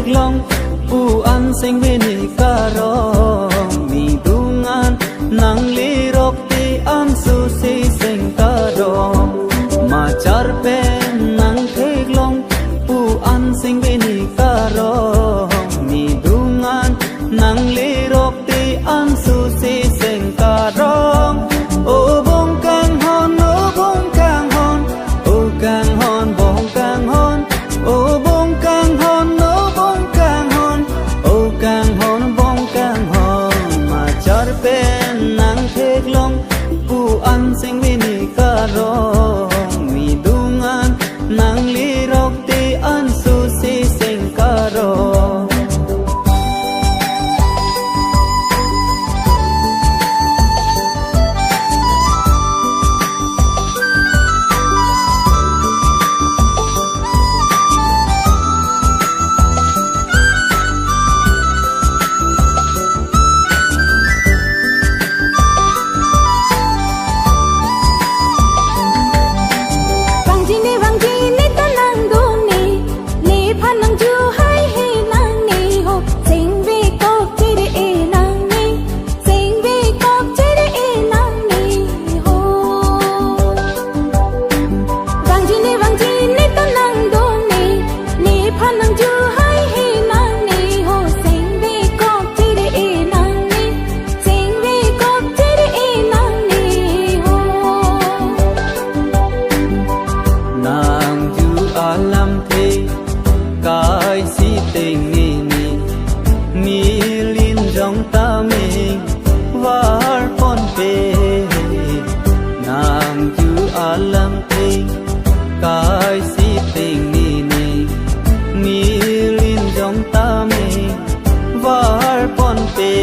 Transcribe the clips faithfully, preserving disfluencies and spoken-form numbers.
Theklong pu an sengve ne karong, nidung an nanglerok te anso si seng karong. Machar pen nangtheklong pu an sengve ne karong, nidung an nanglerok te anso si seng karong. O bong kanghon, o bong kanghon, o kanghon, bong kanghon, o bong kanghon, o bong kanghon, o kanghon, bong kanghon. Machar pen nangtheklong pu an sengve ne karong, nidung an nanglerok te anso si seng karong. Vangji ne, vangji ne ta nangdung ne, nephan nangju hai he nang ne ho, sengve kok chere e nang ne, sengve kok chere e nang ne ho. Vangji ne, vangji ne ta nangdung ne, nephan nangju hai he nang ne ho, sengve kok chere e nang ne, sengve kok chere e nang ne ho. Nangju alamthe kai si tengne ne, neli injong tame var ponpe. Nangju alamthe kai si tengne ne, neli injong tame var ponpe.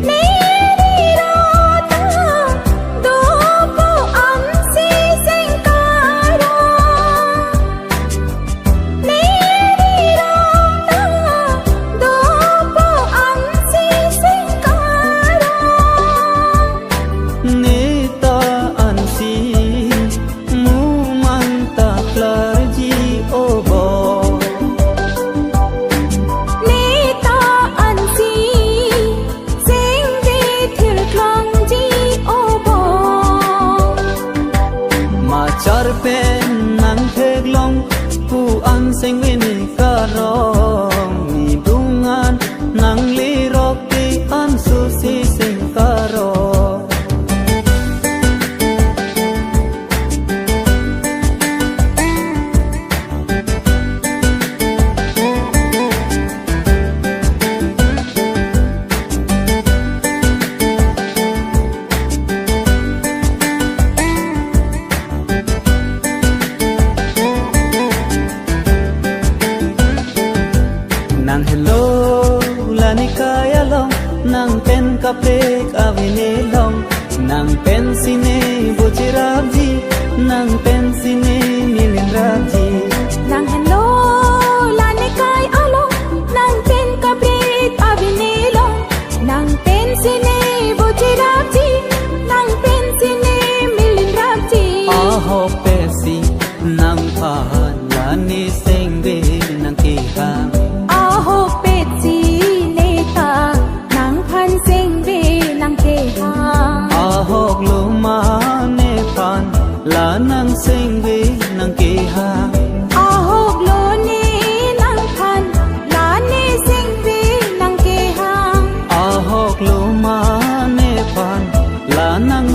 Neli rota dopo an si seng karong. Neli rota dopo an si seng karong. Ne ta ansi muman ta klarji o bong. Ne ta ansi sengve thirklongji o bong. Machar pen nangtheklong pu an sengve ne karong, nidung an nanglerok te anso si seng karong. Nang henlo la nekai along, nang pen kaprek avine long, nang pensi ne bocherapji, nang pensi ne milinrapji. Nang henlo la nekai along, nang pen kaprek avine long, nang pensi ne bocherapji, nang pensi ne milinrapji. Ahok petsi nangphan la ne sengve nangkehang. Ahok petsi ne ta nangphan sengve nangkehang. Ahok lo ma nephan la nang sengve nangkehang. Ahok lo ne nangphan la ne sengve nangkehang. Ahok lo ma nephan la nang